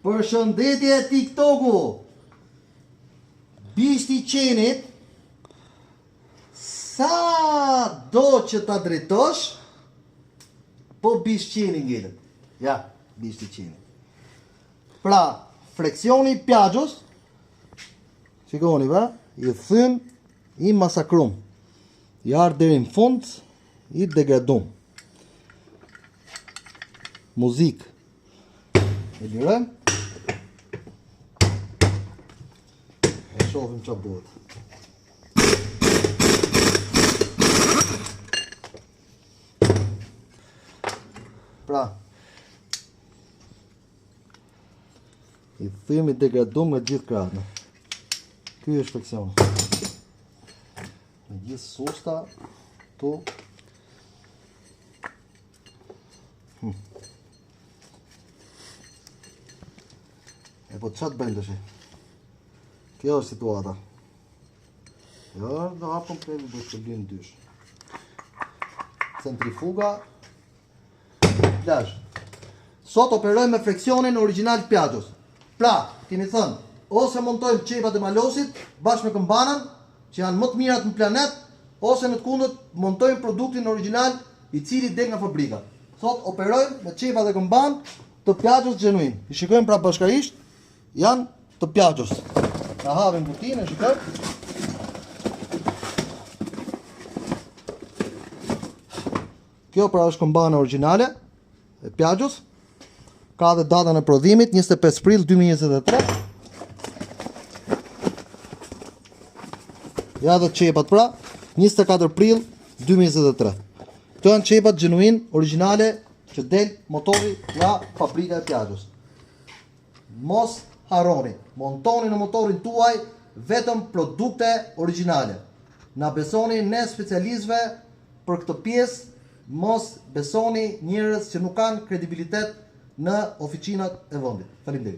Përshëndetje TikToku. Bishti i qenit sa do që ta drejtosh, po bisht qeni ngelet. Ja, bishti i qenit. Pra, freksioni i Piaggios, shikoni ba, i thym, i masakrum. I ardh deri në fund, i degradum. Muzikë. E lirojmë. E shohim ça bëhet. Pra, i thym i degradum nga gjithë krahët. Ky është freksioni. Me gjithë susta, tu. Hm. E po ça të bëjmë tashi? Kjo është situata. Jo, do hapëm komplet, do të bëjmë dysh. Centrifuga plazh. Sot operojmë me freksionin origjinal të Piaggios. Pra, kemi thënë, ose montojmë qepat e Malosit bashkë me këmbanën, që janë më të mirat në planet, ose në të kundërt montojmë produktin origjinal i cili del nga fabrika. Sot operojmë me qepa dhe këmbanë të Piaggios genuine. I shikojmë pra bashkarisht, janë të Piaggios. Na hapim kutinë, e shikojmë. Kjo pra është këmbana origjinale e Piaggios. Ka dhe datën e prodhimit 25 prill 2023. Ja dhe qepat pra, 24 prill 2023. Këto janë qepat genuine origjinale që del motori nga fabrika e Piaggios. Mos harroni, montoni në motorin tuaj vetëm produkte origjinale. Na besoni ne specialistëve për këtë pjesë, mos besoni njerëz që nuk kanë kredibilitet në oficinat e vendit. Faleminderit.